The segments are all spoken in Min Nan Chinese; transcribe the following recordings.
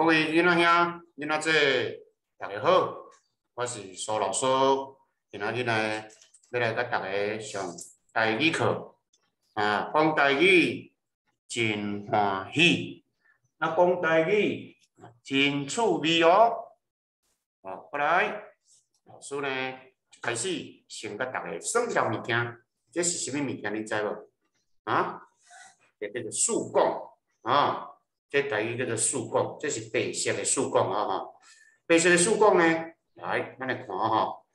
各位囡仔兄、囡仔姊，大家好，我是蘇老師。今仔日呢，欲來佮大家上台語課。啊，講台語真歡喜，啊，講台語真趣味哦。好，過來，老師呢，開始先佮大家耍一項物件。這是啥物物件？你知無？啊？這叫做四講啊。這台語叫做四講，這是白色的四講啊吼。白色的四講呢，來，咱來看吼。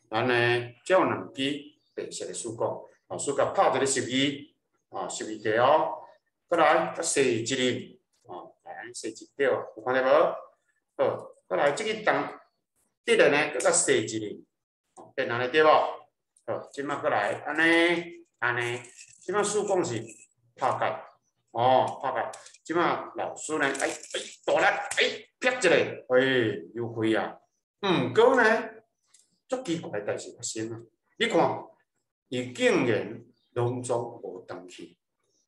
咱呢，這有兩支白色的四講，老師共拍一个十字，啊，十字架哦。過來，閣踅一輪，哦，來按呢踅一對，有看著無？好，過來，這個當直的呢，閣共踅一輪，變按呢對無？好，這擺過來，按呢，按呢，這擺四講是拍結。哦，拍結，這擺老師呢，哎哎，大力，哎，啪一下，哎，又開啊。毋過呢，足奇怪的代誌發生啊！你看，伊竟然攏總無斷去，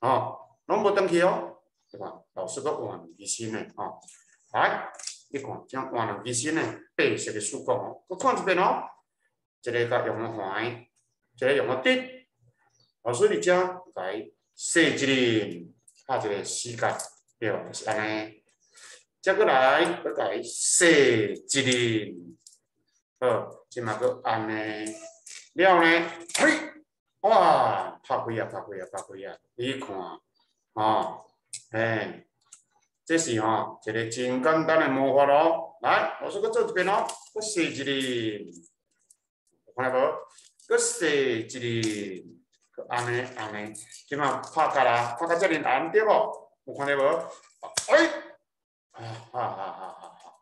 哦，攏無斷去哦。對吧？老師閣換兩支新的，哦，來，你看，這換兩支新的白色的四講哦，閣看一遍哦。一个共用予橫，一个用予直。老師佇遮共伊踅一輪。拍一個死結，對，就是按呢。再過來，閣共伊踅一輪，好，這擺閣按呢。了呢，嘿，哇，拍開啊，拍開啊，拍開啊！你看，吼，嘿，這是吼一個真簡單的魔法哦。來，老師閣做一遍哦，閣踅一輪，有看著無？閣踅一輪。按呢按呢，這擺拍結啦，拍甲遮爾難對無？有看著無？哎，啊哈哈哈哈！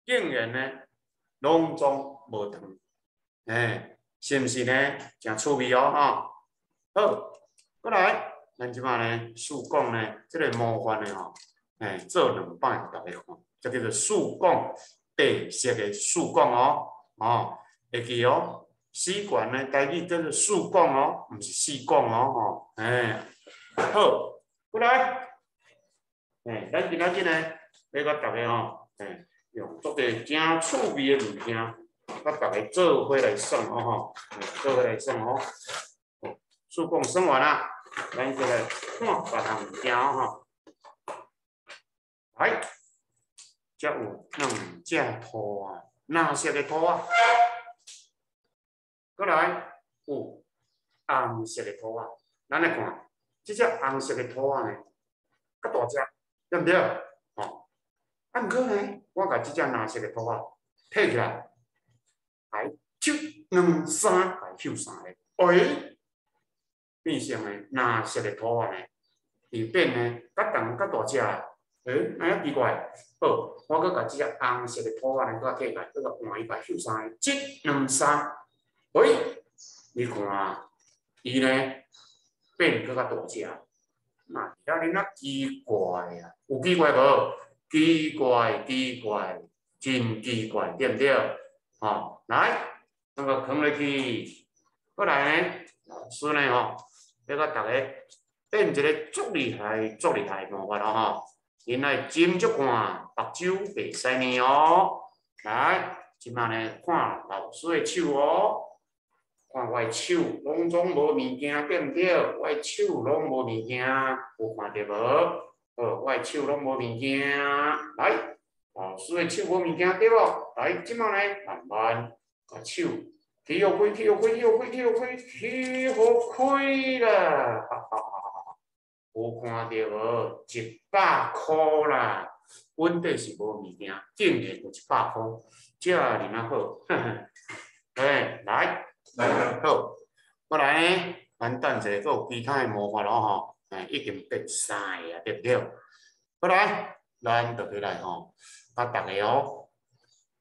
竟然呢，攏總無斷，欸，是毋是呢？誠趣味哦，吼！好，過來，咱這擺呢，四講呢，這個魔法呢吼，欸，做兩擺予大家看，這叫做四講白色的四講哦，哦，會記哦。四懸呢，台語叫做四講哦，毋是四講哦，吼，欸，好，過來，欸，咱今仔日呢，欲佮大家吼，欸，用足個誠趣味的物件，佮大家做伙來耍哦，吼，做伙來耍哦。四講耍完啦，咱過來看別項物件哦，吼。來，這有兩隻兔仔，藍色的兔仔。過來有紅色的兔仔，咱來看，這隻紅色的兔仔呢，較大隻，對毋對？吼，啊，毋過呢，我共這隻藍色的兔仔提起來，來，一、兩、三，來翕三个，欸，變成呢藍色的兔仔呢，伊變呢較重較大隻，欸，按呢奇怪？好，我閣共這隻紅色的兔仔呢，閣提起來，閣共換伊擺翕三个，一、兩、三。喂，你看，伊呢變閣較大隻，那遐爾仔奇怪啊！有奇怪無？奇怪，奇怪，真奇怪，對毋對？吼，來，咱閣囥落去，過來呢，老師呢吼，欲佮大家變一个足厲害、足厲害的魔法咯吼！恁愛斟酌看，目睭袂使瞇哦。來，這擺呢看老師的手哦。看我的手攏總無物件，對毋對？我的手攏無物件，有看著無？好，我的手攏無物件，來，老師的手無物件，對無？來，這擺呢，慢慢共手起予開，起予開，起予開，起予開，起予開啦！哈哈哈哈哈！有看著無？一百箍啦，本底是無物件，竟然有一百箍，遮爾仔好，呵呵，欸，來。好，過來呢，咱等一下閣有其他的魔法咯吼，欸，已經變三个啊，對毋對？過來，咱就起來吼，佮大家哦，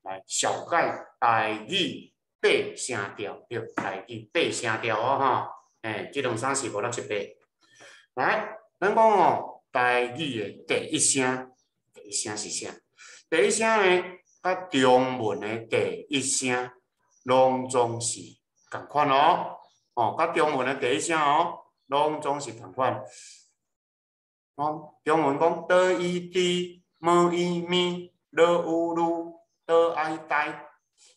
來紹介台語八聲調，對，台語八聲調哦吼，欸，這兩三四五六七八，來，咱講哦，台語的第一聲，第一聲是啥？第一聲呢，佮中文的第一聲攏總是仝款哦，哦，佮中文的第一聲哦，攏總是仝款。哦，中文講 d i d m i m 囉有嚕，倒愛呆，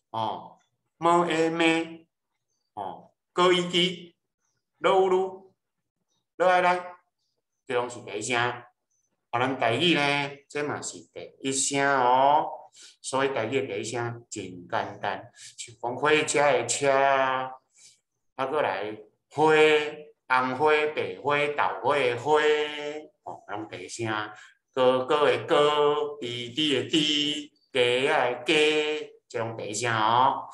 哦，無會咩，哦，高一低，囉有嚕，落愛來，這攏是第一聲。啊，咱台語呢，這嘛是第一聲哦。所以台語的第一聲真簡單，像講火車的車，啊，閣來花，紅花、白花、豆花的花，哦，攏第一聲。哥哥的哥，弟弟的弟，雞仔的雞，這攏第一聲哦。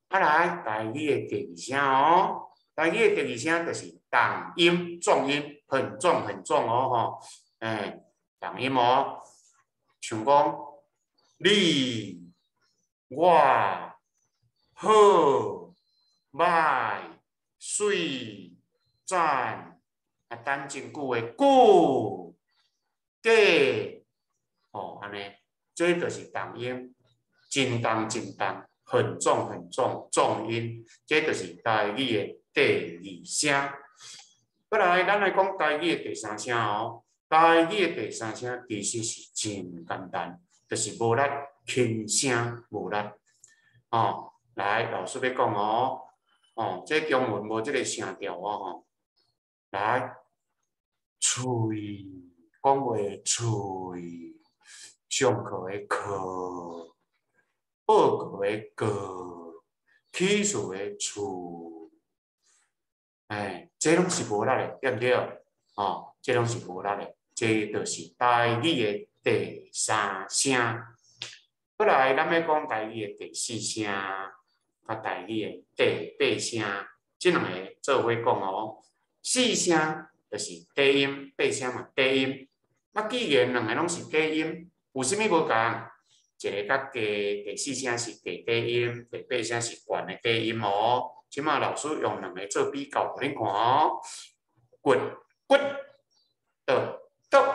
啊來，台語的第二聲哦，台語的第二聲就是重音，重音，很重很重哦吼，欸，重音哦，像講你、我、好、歹、媠、讚，啊，等真久的久、假，哦，按呢，這就是重音，真重真重，很重很重，重音，這就是台語的第二聲。過來，咱來講台語的第三聲哦。台語的第三聲其實是真簡單，就是無力輕聲無力。哦，來，老師欲講哦，哦，這中文無這个聲調哦吼。來，喙，講話喙，上課的課，報告的告，起厝的厝，欸，這攏是無力的，對毋對？哦，這攏是無力的，這就是台語的第三聲。過來，咱欲講台語的第四聲，佮台語的第八聲，這兩个做伙講哦。四聲就是低音，八聲嘛低音。啊，既然兩个攏是低音，有啥物無仝？一个較低，第四聲是低低音，第八聲是懸的低音哦。這馬老師用兩个做比較，予恁看哦。骨骨，桌桌，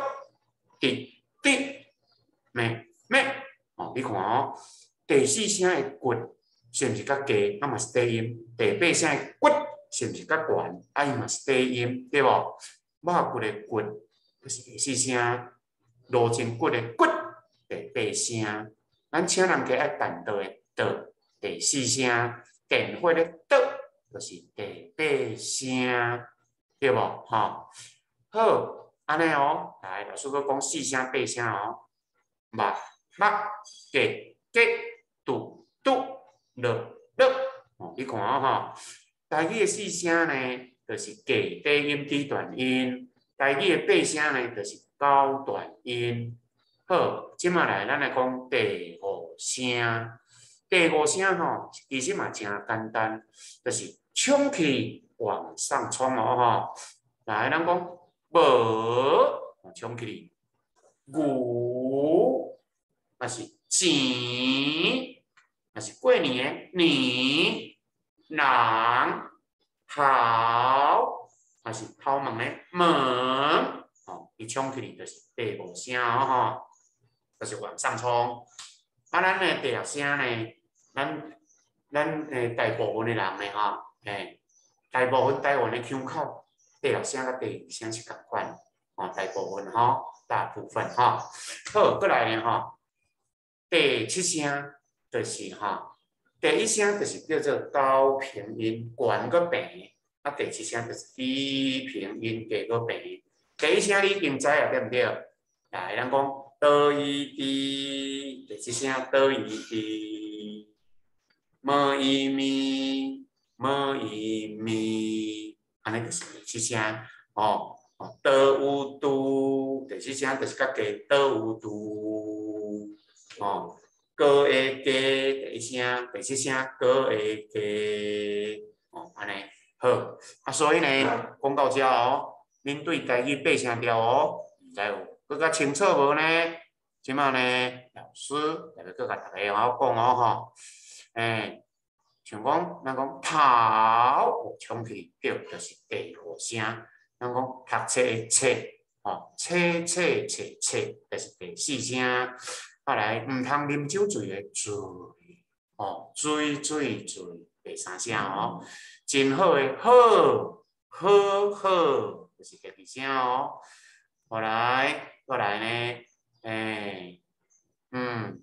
滴滴，咩咩，哦，你看哦，第四聲的骨是毋是較低？啊嘛是低音。第八聲的骨是毋是較懸？啊伊嘛是低音，對無？肉骨的骨就是第四聲，羅真骨的骨第八聲。咱請人家愛陳桌的桌第四聲，電火的桌就是第八聲，對無？吼，好，按呢哦，來，老師閣講四聲八聲哦，目目格格拄拄落落，哦，你看哦吼，台語的四聲呢，就是低低音低短音；台語的八聲呢，就是高短音。好，這馬來，咱來講第五聲。第五聲吼，其實嘛誠簡單，就是衝起往上衝哦吼。來，咱講無，衝起，牛，抑是錢，抑是過年的年，人，好，抑是頭毛的毛，哦，伊衝起就是第五聲哦吼，就是往上衝。啊，咱的第六聲呢，咱大部分的人呢吼，欸，大部分台灣的腔口，第六聲佮第二聲是仝款，哦，大部分吼，大部分吼。好，閣來呢吼，第七聲就是吼，第一聲就是叫做高平音，懸閣平，啊，第七聲就是低平音，低閣平。第一聲你已經知啊，對毋對？來，咱講。哆伊滴，第七聲哆伊滴，無伊咪，無伊咪，按呢就是第七聲哦。哦，哆有拄，第七聲就是較低，哆有拄，哦，高的低，第一聲，第七聲高的低，哦，按呢好。啊，所以呢，講到遮哦，恁對台語八聲調哦，毋知有閣較清楚無呢？這馬呢，老師來閣共大家好好講哦吼。欸，像講，咱講頭衝起對，就是第五聲。咱講讀冊的冊，吼，冊冊冊冊，就是第四聲。啊來，毋通啉酒醉的醉，哦，水水水，第三聲哦。真好的好，好好，就是第二聲哦。後來，過來呢，欸，嗯，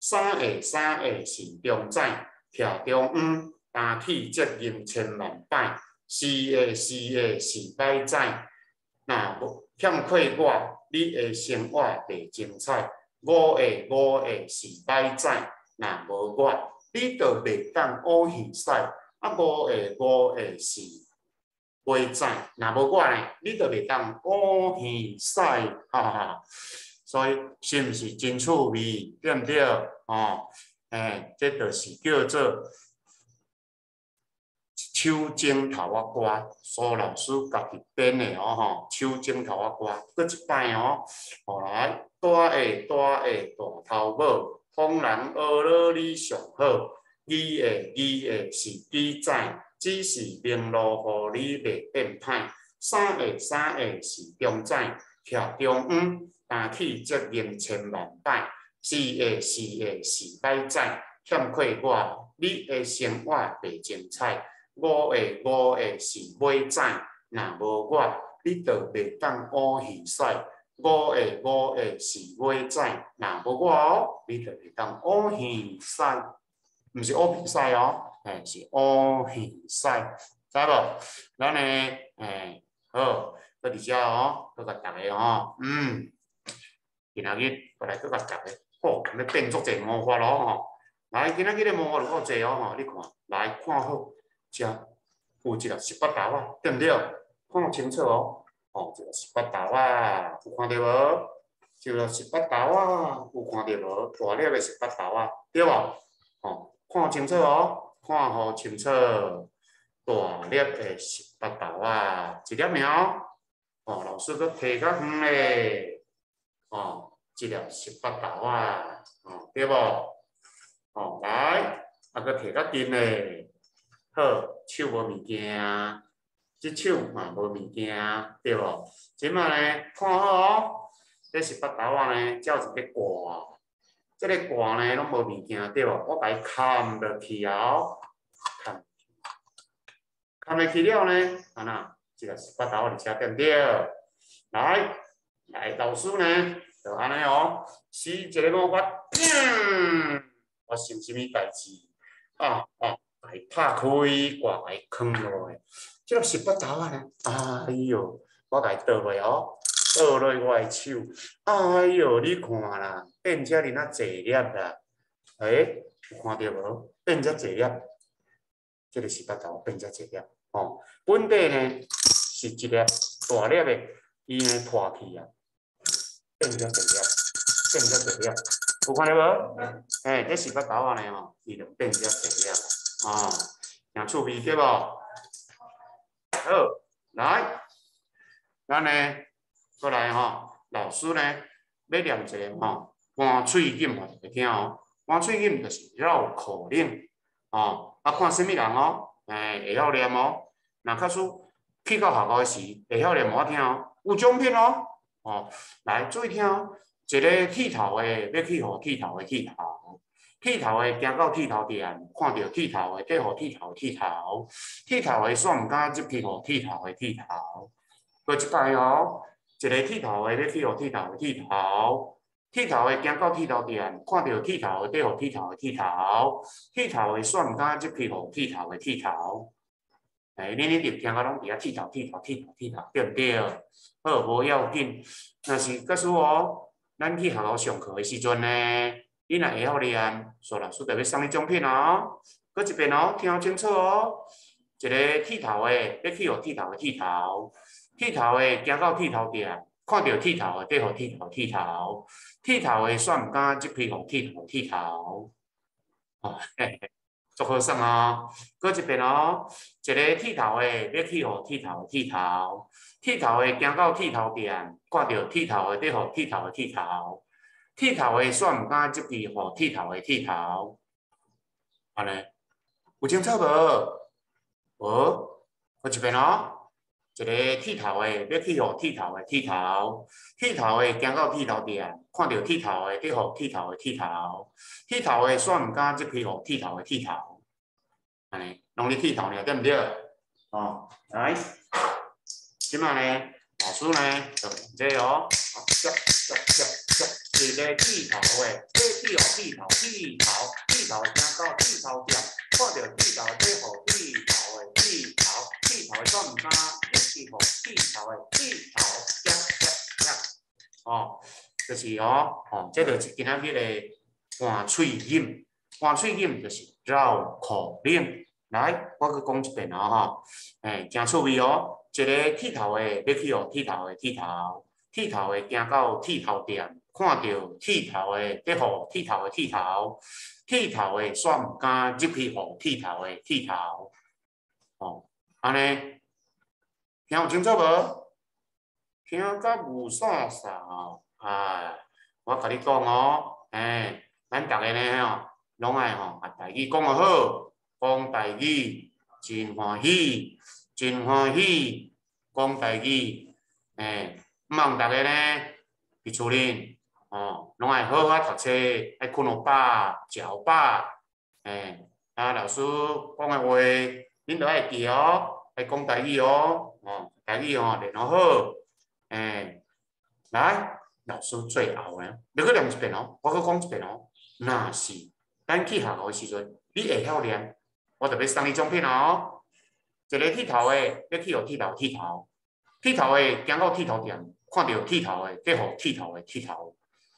三下三下是中指，徛中央，担起责任千萬擺。四下四下是歹仔，若無欠缺我，你的生活袂精彩。五下五下是歹仔，若無我，你就袂當烏耳屎。啊，五下五下是尾指，若無我呢，你就袂當烏耳屎，哈哈。所以是毋是真趣味，對毋對？哦，欸，這就是叫做手指頭仔歌，蘇老師家己編的哦吼，手指頭仔歌，閣一擺哦，後來大下大下大頭母，風人學了你上好，二下二下是記載，只是明路予你袂變歹，三下三下是中指，徛中央，擔起責任千萬擺，四下四下是歹仔，欠缺我，你的生活袂精彩。五下五下是尾指，若無我，你就袂當烏耳屎。五下五下是尾指，若無我哦，你就袂當烏耳屎。毋是烏鼻屎哦，欸，是烏耳屎，知無？咱呢，欸，好，閣佇遮哦，閣共逐个吼，今仔日過來閣共逐个，好，欲變足濟魔法咯吼。來，今仔日的魔法有夠濟哦吼，你看，來看好。遮有一粒十八豆仔，對毋對？看清楚哦，哦，一粒十八豆仔，有看著無？一粒十八豆仔，有看著無？大粒的十八豆仔，對無？哦，看清楚哦，看予清楚，大粒的十八豆仔，一粒爾哦，老師閣提較遠咧，哦，一粒十八豆仔，哦，對無？哦，來，啊，閣提較近咧。好，手無物件，這手嘛無物件，對無？這擺呢，看好哦，這十八豆仔呢，這有一个蓋，這个蓋呢攏無物件，對無？我共伊崁落去哦，崁，崁落去了呢，按怎？這个十八豆仔佇遮對毋對？來，來，老師呢，就按呢哦，施一个魔法，發生啥物代誌？啊啊！共伊拍開，蓋共伊囥落來，這粒十八豆仔呢？哎喲，我共伊倒落哦，倒落我的手，哎喲，你看啦，變遮爾仔濟粒啦，欸，有看著無？變遮濟粒，這个十八豆變遮濟粒，吼，本底呢是一粒大粒的，伊呢破去啊，變遮濟粒，變遮濟粒，有看著無？欸，這十八豆仔呢吼，伊就變遮濟粒。啊，誠趣味對無？好，來，咱呢，過來吼，老師呢，欲念一个吼，搬喙罨予大家聽哦。搬喙罨就是繞口令，哦，啊看啥物人哦，欸，會曉念哦。若假使去到學校的時，會曉念予我聽哦，有獎品哦。哦，來注意聽哦，一个剃頭的欲去予剃頭的剃頭。剃頭的行到剃頭店，看著剃頭的佇予剃頭剃頭，剃頭的煞毋敢入去予剃頭的剃頭。閣一擺哦，一个剃頭的欲去予剃頭的剃頭，剃頭的行到剃頭店，看著剃頭的佇予剃頭的剃頭，剃頭的煞毋敢入去予剃頭的剃頭。欸，恁一直聽到攏佇遐剃頭剃頭剃頭剃頭，對毋對？好，無要緊。若是假使哦，咱去學校上課的時陣呢？你若會曉念，蘇老師就欲送你獎品哦。閣一遍哦，聽清楚哦。一个剃頭的欲去予剃頭的剃頭，剃頭的行到剃頭店，看著剃頭的佇予剃頭剃頭，剃頭的煞毋敢入去予剃頭剃頭。哦，嘿嘿，足好耍哦。閣一遍哦，一个剃頭的欲去予剃頭的剃頭，剃頭的行到剃頭店，看著剃頭的佇予剃頭的剃頭。剃頭的煞毋敢入去予剃頭的剃頭，按呢有清楚無？無，閣一遍哦。一个剃頭的欲去予剃頭的剃頭，剃頭的行到剃頭店，看著剃頭的佇予剃頭的剃頭，剃頭的煞毋敢入去予剃頭的剃頭，按呢攏咧剃頭爾，對毋對？哦，來，這擺呢，老師呢就這哦，一个剃頭的，欲去予剃頭，剃頭，剃頭行到剃頭店，看著剃頭咧予剃頭的剃頭，剃頭的煞毋敢入去予剃頭的剃頭，吶吶吶，哦，就是哦，哦，這就是今仔日的盤喙音，盤喙音就是繞口令。來，我閣講一遍哦吼，欸，誠趣味哦。一个剃頭的欲去予剃頭的剃頭，剃頭的行到剃頭店，看著剃頭的咧予剃頭的剃頭，剃頭的煞毋敢入去予剃頭的剃頭。哦，按呢聽有清楚無？聽甲霧煞煞哦，啊，我共你講哦，欸，咱逐个呢吼，攏愛吼，啊，台語講予好。講台語真歡喜，真歡喜。講台語，欸，毋通逐个呢，佇厝裡哦，攏愛好好讀冊，愛睏予飽，食予飽，欸，啊，老師講的話，恁著愛記哦，愛講台語哦，哦，台語吼練予好，欸，來，老師最後呢，欲閣念一遍哦，我閣講一遍哦，若是咱去學校的時陣，你會曉念。我就欲送你獎品哦！一个剃頭的欲去予剃頭剃頭，剃頭的行到剃頭店，看著剃頭的咧予剃頭的剃頭，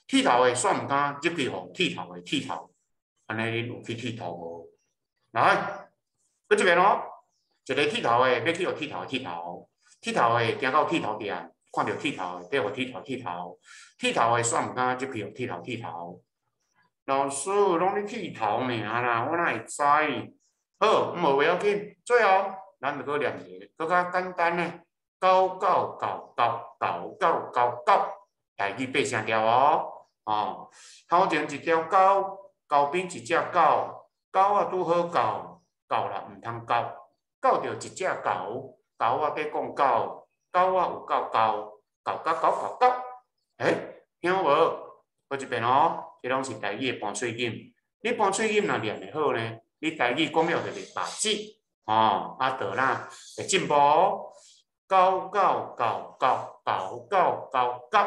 剃頭的煞毋敢入去予剃頭的剃頭，按呢恁有去剃頭無？來，閣一遍哦！一个剃頭的欲去予剃頭的剃頭，剃頭的行到剃頭店，看著剃頭的咧予剃頭剃頭，剃頭的煞毋敢入去予剃頭剃頭。老師攏咧剃頭爾啦，我哪會知？好，毋無要緊，最後咱就閣念一个閣較簡單的，狗狗狗狗狗狗狗狗，台語八聲調哦，哦，頭前一條溝，溝邊一隻狗，狗仔拄好到，到啦毋通狗，狗著一隻猴，猴仔佇講狗，狗仔有夠厚，厚甲狗狗狗，欸，聽有無？閣一遍哦，這攏是台語的盤喙音，你盤喙音若念會好呢？你台語講了就袂白舌，吼，啊，就啦會進步哦。狗狗狗狗狗狗狗狗，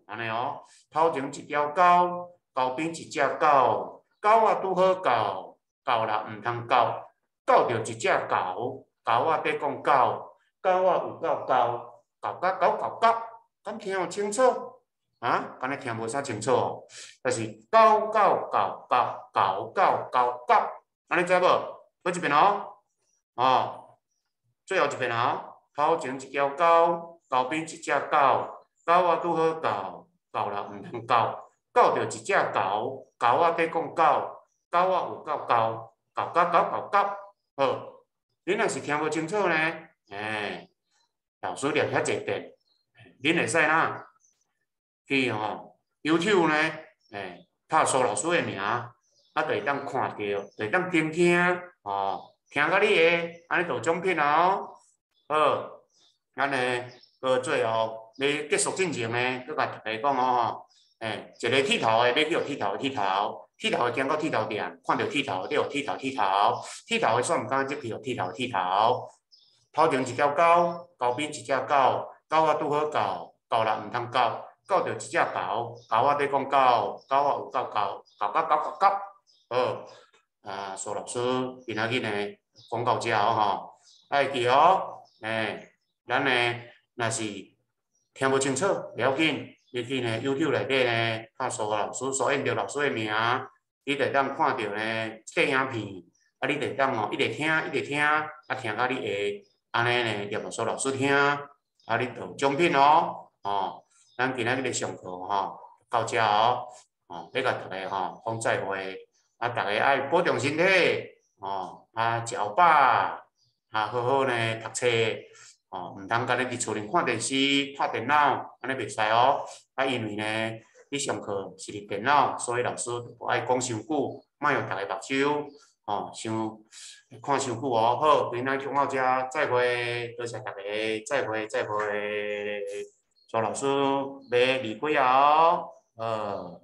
按呢哦。頭前一條溝，溝邊一隻狗，狗仔拄好到，到啦毋通狗，狗著一隻猴，猴仔佇講狗，狗仔有夠厚，厚甲狗狗狗，敢聽有清楚？啊，敢若聽無啥清楚哦。就是狗狗狗狗狗狗狗狗。按呢知無？閣一遍哦，哦，最後一遍哦。頭前一條溝，溝邊一隻狗，狗仔拄好到，到啦毋通狗，狗著一隻猴，猴仔佇講狗，狗仔有夠厚，厚甲狗狗狗。好，恁若是聽無清楚呢？欸，老師念遐濟遍，恁會使哪去吼 YouTube 呢？欸，拍蘇老師的名。啊，就會當看著，就會當聽聽，吼，聽甲你會，按呢就有獎品哦。好，咱呢，閣最後欲結束進前呢，閣共大家講哦，欸，一个剃頭的欲去予剃頭的剃頭，剃頭的行到剃頭店，看著剃頭的咧予剃頭剃頭，剃頭的煞毋敢入去予剃頭剃頭。頭前一條溝，溝邊一隻狗，狗仔拄好到，到啦毋通狗，狗著一隻猴，猴仔佇講狗，狗仔有夠厚，厚甲狗狗狗。好，啊，蘇老師今仔日呢講到遮哦吼，愛記哦，欸，咱呢若是聽無清楚，袂要緊，你去呢 YouTube 內底呢，拍蘇老師、蘇燕著老師的名，你就會當看著呢這影片，啊，你就會當哦一直聽一直聽，啊，聽甲你會按呢呢念予蘇老師聽，啊，你就有獎品哦，哦，咱今仔日的上課吼到遮哦，哦，欲共大家吼講再會。啊，逐个愛保重身體，哦，啊，食予飽，啊，好好呢讀冊，哦，毋通干焦佇厝裡看電視、拍電腦，按呢袂使哦。啊，因為呢，你上課是佇電腦，所以老師無愛講傷久，莫予逐个目睭，哦，傷看傷久哦。好，今仔講到遮，再會，多謝逐个，再會，再會。蘇老師欲離開啊哦，好。